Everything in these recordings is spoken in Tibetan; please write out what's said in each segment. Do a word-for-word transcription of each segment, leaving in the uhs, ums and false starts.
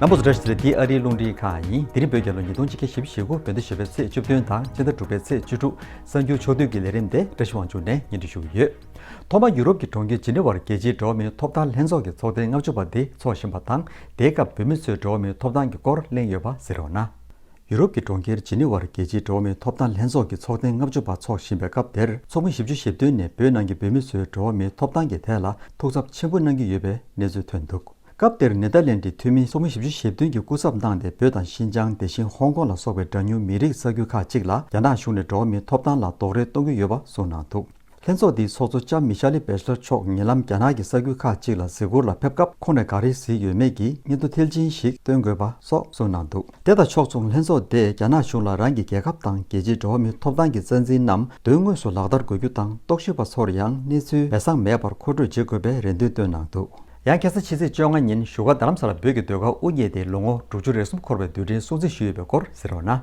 རྣམ་པ་ཚོ་བཀྲ་ཤིས་བདེ་ལེགས། འདི་ཨ་རིའི་རླུང་འཕྲིན་ཁང་ཡིན། དེ་རིང་བོད་རྒྱལ་ལོ་ཉིས་སྟོང་ཆིག་བརྒྱ་བཞི་བཅུ་ཞེ་དགུ། བོད་ཟླ་བཞི་པའི་ཚེས་བཅུ་བདུན་དང་། སྤྱི་ཟླ་དྲུག་པའི་ཚེས་བཅུ་དྲུག་གསར་འགྱུར་ཕྱོགས་བསྡུས་ཀྱི་ལས་རིམ་དེ་བཀྲ་ཤིས་དབང་ཕྱུག་ནས་སྙན་སྒྲོན་ཞུ་གི་ཡོད། ཐོག་མར་ཡུ་རོབ་ཀྱི་གྲོང་ཁྱེར་ཇི་ནི་ཝར་རྒྱལ་སྤྱིའི་འགྲོ་བ་མིའི་ཐོབ་ཐང་ལྷན་ཚོགས་ཀྱི་ཚོགས་ཐེངས་ལྔ་བཅུ་པ་འདི་འཚོགས་བཞིན་པ་དང་། དེའི་སྐབས་བོད་མི་ཚོས་འགྲོ་བ་མིའི་ཐོབ་ཐང་གི་སྐོར་གླེང་ཡོད་པ་གཟིགས་རོགས་གནང་། ཡུ་རོབ་ཀྱི་གྲོང་ཁྱེར་ཇི་ནི་ཝར་རྒྱལ་སྤྱིའི་འགྲོ་བ་མིའི་ཐོབ་ཐང་ལྷན་ཚོགས་ཀྱི་ཚོགས་ཐེངས་ལྔ་བཅུ་པ་འཚོགས་བཞིན་པའི་སྐབས་དེར། ཚོགས་མི་བཞི་བཅུ་ཞེ་བདུན་ནས་བོད་ནང་གི་བོད་མི་ཚོའི་འགྲོ་བ་མིའི་ཐོབ་ཐང་གི་ཐད་ལ་ཐུགས་འཚབ་ཆེན་པོ་གནང་གི་ཡོད་པའི་གནས་ཚུལ་ཐོན་འདུག་སྐབས་དེར་ནེ་ཐར་ལེན་ཌིའི་འཐུས་མི་ཚོགས་མི་བཞི་བཅུ་ཞེ་བདུན་གྱིས་སྐུ་ཚབ་གནང་སྟེ། བོད་དང་ཤིན་ཅང་། དེ་བཞིན་ཧོང་ཀོང་ལ་སོགས་པའི་འདྲ་མཉམ་མི་རིགས་ས་ཁུལ་ཁག་ཅིག་ལ་རྒྱ་ནག་གཞུང་ནས་འགྲོ་བ་མིའི་ཐོབ་ཐང་ལ་རྡོག་རོལ་གཏོང་གི་ཡོད་པ་གསུངས་གནང་འདུག་ལྷན་ཚོགས་འདིའི་ཚོགས་གཙོ་ལྕམ་མི་ཤ་ལི་བེ་ཤ་ལར་མཆོག་ཉེ་ལམ་རྒྱ་ནག་གི་ས་ཁུལ་ཁག་ཅིག་ལ་གཟིགས་སྐོར་ལ་ཕེབས་སྐབས། ཁོང་ནས་ག་རེ་གཟིགས་ཡོད་མེད་ཀྱི་སྙན་ཐོ་མཐིལ་ཕྱིན་ཞིག་སྟོན་དགོས་པ་སོགས་གསུངས་གནང་འདུག་དེ་དང་ཕྱོགས་མཚུངས། ལྷན་ཚོགས་དེས་རྒྱ་ནག་གཞུང་ལ་རང་གི་རྒྱལ་ཁབ་དང་རྒྱལ་སྤྱིའི་འགྲོ་བ་མིའི་ཐོབ་ཐང་གི་རྩ་འཛིན་རྣམས་དོན་དངོས་སུ་ལག་བསྟར་དགོས་རྒྱུ་དང་། རྟོག་ཞིབ་པ་ཚོར་ཡང་གནས་ཚུལ་སྦས་གསང་མེད་པར་མཁོ་སྤྲོད་བྱེད་དགོས་པའི་རེ་འདུན་བཏོན་གནང་འདུག་ཡང་ཁ་སང་ཕྱི་ཚེས་བཅོ་ལྔ་ཉིན་བཞུགས་སྒར་རྡ་རམ་ས་ལར་བོད་ཀྱི་ཟློས་གར་དབུ་བརྙེས་ཏེ་ལོ་ངོ་དྲུག་ཅུ་རེ་གསུམ་འཁོར་བའི་དུས་དྲན་སྲུང་བརྩི་ཞུས་ཡོད་པའི་སྐོར་གཟིགས་རོགས་གནང་།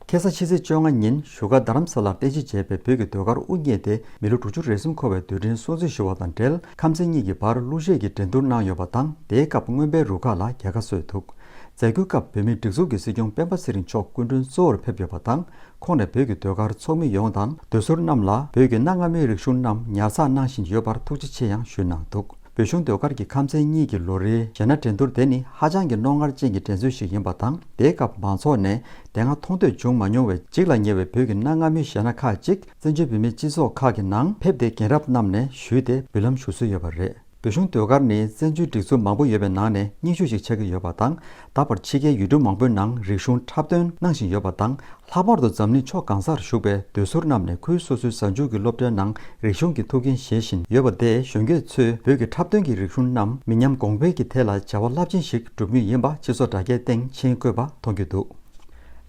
ཁ་སང་ཕྱི་ཚེས་བཅོ་ལྔ་ཉིན་བཞུགས་སྒར་རྡ་རམ་ས་ལར་རྟེན་གཞི་བྱས་པའི་བོད་ཀྱི་ཟློས་གར་དབུ་བརྙེས་ཏེ་མི་ལོ་དྲུག་ཅུ་རེ་གསུམ་འཁོར་བའི་དུས་དྲན་སྲུང་བརྩི་ཞུ་བ་དང་འབྲེལ། ཁམས་ཚན་གཉིས་ཀྱི་བར་གླུ་གཞས་ཀྱི་འགྲན་བསྡུར་གནང་ཡོད་པ་དང་། དེའི་སྐབས་རྔོན་པའི་རུ་ཁག་ལ་རྒྱལ་ཁ་གསོས་འདུག་མཛད་སྒོའི་སྐབས་བོད་མིའི་སྒྲིག་འཛུགས་ཀྱི་སྲིད་སྐྱོང་སྤེན་པ་ཚེ་རིང་མཆོག་སྐུ་མགྲོན་གཙོ་བོར་ཕེབས་ཡོད་པ་དང་། ཁོང་ནས་བོད་ཀྱི་ཟློས་གར་ཚོགས་མི་ཡོངས་དང་། ཟློས་ཟུར་རྣམས་ལ་བོད་ཀྱི་གནའ་སྔ་མོའི་རིག་གཞུང་རྣམས་ཉར་ཚགས་གནང་བཞིན་ཡོད་པར་ཐུགས་རྗེ་ཆེ་ཡང་ཞུས་གནང་འདུག་བོད་གཞུང་ཟློས་གར་གྱི་ཁམས་ཚན་གཉིས་ཀྱི་ལོ་རེའི་གཞས་སྣ་འགྲན་བསྡུར་དེ་ནི་ཧ་ཅང་གི་རྣོ་ངར་ཅན་གྱི་འགྲན་རྩོད་ཞིག་ཡིན་པ་དང་། དེའི་སྐབས་མང་ཚོགས་ནས་དེ་སྔ་མཐོང་ཐོས་བྱུང་མ་མྱོང་བའི་འཇིག་ལ་ཉེ་བའི་བོད་ཀྱི་གནའ་སྔ་མོའི་གཞས་སྣ་ཁག་ཅིག་བཙན་བྱོལ་བོད་མིའི་སྤྱི་ཚོགས་ཁག་གི་ནང་ཕེབས་ཏེ། རྒན་རབས་རྣམས་ནས་ཞུས་ཏེ་འབུལ་ལམ་ཞུ་སྲོལ་ཡོད་པ་རེད། བོད་གཞུང་ཟློས་གར་ནི་བཙན་བྱོལ་སྒྲིག་འཛུགས་མང་པོ་ཡོད་པའི་ནང་ནས་རྙིང་ཤོས་ཤིག་ཆགས་ཀྱི་ཡོད་པ་དང་། ད་བར་ཕྱི་རྒྱལ་ཡུལ་གྲུ་མང་པོའི་ནང་རིག་གཞུང་འཁྲབ་སྟོན་གནང་བཞིན་ཡོད་པ་དང་། ལྷག་པར་དུ་འཛམ་གླིང་ཕྱོགས་གང་སར་བཞུགས་པའི་ཟློས་ཟུར་རྣམས་ནས་ཁུལ་སོ་སོའི་གཟའ་མཇུག་གི་སློབ་གྲྭའི་ནང་རིག་གཞུང་གི་ཐུགས་འགན་བཞེས་བཞིན་ཡོད་པ་དེས། གཞོན་སྐྱེས་ཚོས་བོད་ཀྱི་འཁྲབ་སྟོན་གྱི་རིག་གཞུང་རྣམས་མི་ཉམས་གོང་འཕེལ་གྱི་ཐད་ལ་བྱ་བ་རླབས་ཆེན་ཞིག་སྒྲུབ་མུས་ཡིན་པ་སྤྱི་ཚོགས་དྲ་རྒྱའི་སྟེང་མཆན་བཀོད་པ་མཐོང་རྒྱུ་འདུག་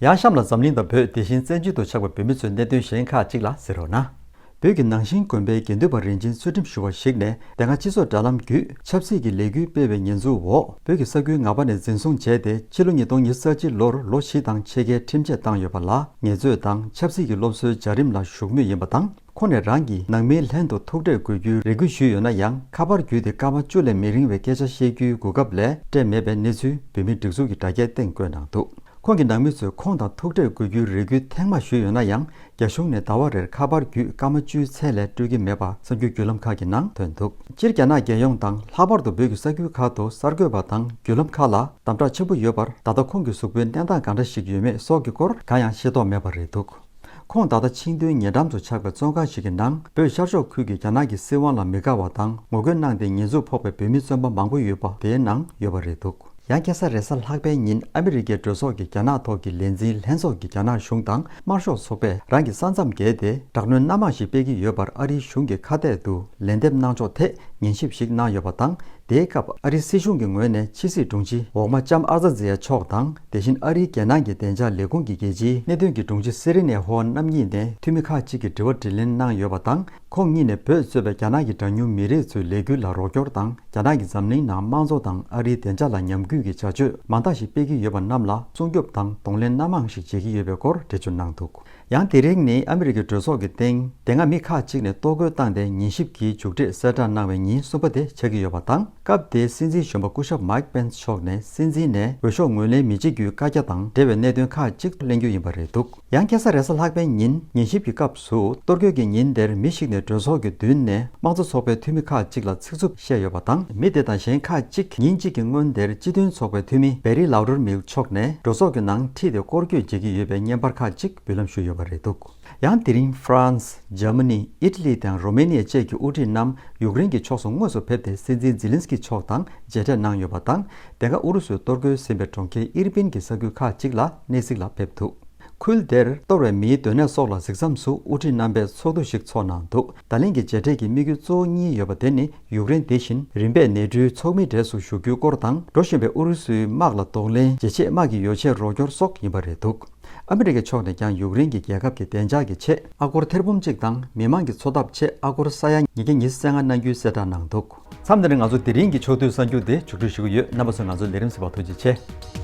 ཡང་གཤམ་ལ་འཛམ་གླིང་དང་བོད། དེ་བཞིན་བཙན་བྱོལ་དུ་ཆགས་པའི་བོད་མི་ཚོའི་གནད་དོན་གཞན་ཁག་ཅིག་ལ་གཟིགས་རོགས་གནང་། བོད་ཀྱི་ནང་བཞིན་དགོན་པའི་དགེ་འདུན་པ་རིན་ཆེན་ཚུལ་ཁྲིམས་ཞུ་བ་ཞིག་ནས། དེ་སྔ་སྤྱི་ཚོགས་དྲ་ལམ་བརྒྱུད་ཆབ་སྲིད་ཀྱི་ལས་འགུལ་སྤེལ་བའི་ཉེས་འཛུགས་འོག་བོད་ཀྱི་ས་ཁུལ་ལྔ་པ་ནས་འཛིན་བཟུང་བྱས་ཏེ། ཕྱི་ལོ་ཉིས་སྟོང་ཉི་ཤུ་རྩ་གཅིག་ལོར་ལོ་བཞི་དང་ཕྱེད་ཀའི་ཁྲིམས་ཆད་བཏང་ཡོད་པ་ལ། ངལ་རྩོལ་དང་ཆབ་སྲིད་ཀྱི་སློབ་གསོའི་བྱ་རིམ་ལ་ཞུགས་མུས་ཡིན་པ་དང་། ཁོང་ནས་རང་གིས་ནང་མིའི་ལྷན་དུ་ཐུག་འཕྲད་དགོས་རྒྱུའི་རེ་སྐུལ་ཞུས་ཡོད་ན་ཡང་། ཁ་པར་བརྒྱུད་དེ་སྐར་མ་བཅུ་ལས་མི་རིང་བའི་སྐད་ཆ་བཤད་རྒྱུའི་གོ་སྐབས་ལས་སྤྲད་མེད་པའི་གནས་ཚུལ་བོད་མིའི་སྒྲིག་འཛུགས་ཀྱི་དྲ་རྒྱའི་སྟེང་བཀོད་གནང་འདུག་ཁོང་གི་ནང་མི་ཚོས་ཁོང་དང་ཐུག་འཕྲད་དགོས་རྒྱུའི་རེ་སྐུལ་ཐེངས་མང་ཞུས་ཡོད་ན་ཡང་། རྒྱ་གཞུང་ནས་ཟླ་བ་རེར་ཁ་པར་བརྒྱུད་སྐར་མ་བཅུའི་ཚད་ལས་སྤྲོད་ཀྱི་མེད་པ་གསར་འགྱུར་བརྒྱུད་ལམ་ཁག་གི་ནང་ཐོན་འདུག་སྤྱིར་རྒྱ་ནག་རྒྱལ་ཡོངས་དང་། ལྷག་པར་དུ་བོད་ཀྱི་ས་ཁུལ་ཁག་ཏུ་གསར་འགོད་པ་དང་བརྒྱུད་ལམ་ཁག་ལ་དམ་དྲག་ཆེན་པོ་ཡོད་པར། ད་ལྟ་ཁོང་གི་གཟུགས་པོའི་གནས་སྟངས་གང་འདྲ་ཞིག་ཡོད་མེད་སོགས་ཀྱི་སྐོར་གང་ཡང་ཤེས་རྟོགས་མེད་པ་རེད་འདུག་ཁོང་ད་ལྟ་ཆིང་ཏུའི་ཉེ་འགྲམ་དུ་ཆགས་པའི་བཙོན་ཁང་ཞིག་གི་ནང་། བོད་ཤར་ཕྱོགས་ཁུལ་གྱི་རྒྱ་ནག་གི་སྲིད་དབང་ལ་མི་དགའ་བ་དང་ངོ་རྒོལ་གནང་སྟེ་ཉེས་འཛུགས་ཕོག་པའི་བོད་མི་བཙོན་པ་མང་པོ་ཡོད་པ་དེའི་ནང་ཡོད་པ་རེད་འདུག་ཡང་ཁ་སང་རེས་གཟའ་ལྷག་པའི་ཉིན་ཨ་མི་རི་ཀའི་གྲོས་ཚོགས་ཀྱི་རྒྱ་ནག་ཐོག་གི་ལས་འཛིན་ལྷན་ཚོགས་ཀྱིས་རྒྱ་ནག་གཞུང་དང་དམར་ཤོག་ཚོགས་པས་རང་གི་ས་མཚམས་བརྒལ་ཏེ་དྲག་གནོན་སྣ་མང་ཞིག་སྤེལ་གྱི་ཡོད་པར་ཨ་རིའི་གཞུང་གིས་ཁ་གཏད་དུ་ལན་འདེབས་གནང་ཕྱོགས་ཐད་ཉན་ཞིབ་ཞིག་གནང་ཡོད་པ་དང་། དེའི་སྐབས་ཨ་རིའི་སྲིད་གཞུང་གི་ངོས་ནས་ཕྱི་སྲིད་དྲུང་ཆེ་འོག་མ་ལྕམ་ཨར་ཛ་ཛི་ཡ་མཆོག་དང་། དེ་བཞིན་ཨ་རིའི་རྒྱལ་ནང་གི་བདེ་འཇགས་ལས་ཁུངས་ཀྱི་རྒྱལ་སྤྱིའི་གནད་དོན་གྱི་དྲུང་ཆེ་སི་རི་ནེ་ཧོ་རྣམ་གཉིས་ནས་འཐུས་མི་ཁག་ཅིག་གིས་དྲི་བ་དྲིས་ལན་གནང་ཡོད་པ་དང་། ཁོང་གཉིས་ནས་བོད་གཙོས་པའི་རྒྱ་ནག་གི་འདྲ་མཉམ་མི་རིགས་ཚོའི་ལས་འགུལ་ལ་རོགས་སྐྱོར་དང་། རྒྱ་ནག་གིས་འཛམ་གླིང་ནང་དམངས་གཙོ་དང་ཨ་རིའི་བདེ་འཇགས་ལ་ཉམས་རྒུད་ཀྱི་བྱ་སྤྱོད་མང་དག་ཞིག་སྤེལ་གྱི་ཡོད་པ་རྣམས་ལ་སྲུང་སྐྱོབ་དང་གདོང་ལེན་སྣ་མང་ཞིག་བྱེད་ཀྱི་ཡོད་པའི་སྐོར་འགྲེལ་བརྗོད་གནང་འདུག་ཡང་དེ་རིང་ནི་ཨ་མི་རི་ཀའི་གྲོས་ཚོགས་ཀྱི་སྟེང་དེ་སྔ་མི་ཁག་ཅིག་ནས་གཏོར་རྒོལ་བཏང་སྟེ་ཉན་ཞིབ་ཀྱི་མཇུག་འབྲས་གསལ་བསྒྲགས་གནང་བའི་ཉིན་གསུམ་པ་དེ་ཆགས་ཀྱི་ཡོད་པ་དང་། སྐབས་དེའི་སྲིད་འཛིན་གཞོན་པ་སྐུ་ཞབས་མཱིག་པེན་སི་མཆོག་ནས་སྲིད་འཛིན་ནས་འོས་ཤོག་ངོས་ལེན་མི་བྱེད་རྒྱུའི་བཀའ་རྒྱ་དང་འབྲེལ་བའི་གནད་དོན་ཁག་ཅིག་གླེང་རྒྱུ་ཡིན་པ་རེད་འདུག་ཡང་ཁ་སང་རེས་གཟའ་ལྷག་པའི་ཉིན་ཉན་ཞིབ་ཀྱི་སྐབས་སུ། གཏོར་རྒོལ་གྱི་ཉིན་དེར་མི་ཞིག་ནས་གྲོས་ཚོགས་ཀྱི་མདུན་ནས་དམངས་གཙོ་ཚོགས་པའི་འཐུས་མི་ཁག་ཅིག་ལ་ཚིག་རྩུབ་བཤད་ཡོད་པ་དང་། མི་དེ་དང་གཞན་ཁག་ཅིག་ཉིན་གཅིག་གི་སྔོན་དེར་སྤྱི་མཐུན་ཚོགས་པའི་འཐུས་མི་བེ་རི་ལའུ་ཌར་མིལ་མཆོག་ནས་གྲོས་ཚོགས་ཀྱི་ནང་ཁྲིད་དེ་སྐོར་སྐྱོད་བྱེད་ཀྱི་ཡོད་པའི་བརྙན་པར་ཁག་ཅིག་འབུལ་ལམ་ཞུས་ཡོད་པ་རེད་འདུག་ཡང་དེ་རིང་ཧྥ་རན་སི། འཇར་མ་ནི། ཨི་ཊ་ལི་དང་རོ་མེ་ནི་ཡ་བཅས་ཀྱི་དབུ་ཁྲིད་རྣམས་ཡུཀ་རེན་གྱི་ཕྱོགས་སུ་དངོས་སུ་ཕེབས་ཏེ། སྲིད་འཛིན་ཛི་ལིན་སི་ཀི་མཆོག་དང་མཇལ་འཕྲད་གནང་ཡོད་པ་དང་། དེ་སྔ་ཨུ་རུ་སུའི་གཏོར་རྒོལ་ཟིན་པའི་གྲོང་ཁྱེར་ཨིར་པིན་གྱི་ས་ཁུལ་ཁག་ཅིག་ལ་གནས་གཟིགས་ལ་ཕེབས་འདུག་ཁུལ་དེར་གཏོར་བའི་མིའི་སྡོད་གནས་སོགས་ལ་གཟིགས་མཚམས་སུ་དབུ་ཁྲིད་རྣམ་པས་ཚོགས་འདུ་ཞིག་འཚོགས་གནང་འདུག་ད་ལན་གྱི་མཇལ་འཕྲད་ཀྱི་དམིགས་ཡུལ་གཙོ་བོ་གཉིས་ཡོད་པ་དེ་ནི། ཡུཀ་རེན་དེ་བཞིན་རིམ་པས་ནེ་ཊོའི་ཚོགས་མི་གྲས་སུ་ཞུགས་རྒྱུའི་སྐོར་དང་། འགྲོ་བཞིན་པའི་ཨུ་རུ་སུའི་དམག་ལ་གདོང་ལེན་བྱེད་ཆེད་དམག་གི་ཡོ་བྱད་རོགས་སྐྱོར་སོགས་ཡིན་པ་རེད་འདུག་ཨ་མི་རི་ཀའི་ཕྱོགས་ནས་ཀྱང་ཡུཀ་རེན་གྱི་རྒྱལ་ཁབ་ཀྱི་བདེ་འཇགས་ཀྱི་ཆེད་ཨ་སྒོར་ཐེར་འབུམ་གཅིག་དང་། མི་མང་གི་འཚོ་ཐབས་ཆེད་ཨ་སྒོར་ས་ཡ་ཉིས་བརྒྱ་ཉི་ཤུ་རྩ་ལྔ་གནང་རྒྱུའི་གསལ་བསྒྲགས་གནང་འདུག་མཚམས་འདི་ནས་ང་ཚོ་དེ་རིང་གི་ཕྱོགས་བསྡུས་གསར་འགྱུར་དེ་མཇུག་སྒྲིལ་ཞུ་གི་ཡོད། རྣམ་པ་ཚོས་ང་ཚོའི་ལས་རིམ་གཟིགས་པར་ཐུགས་རྗེ་ཆེ།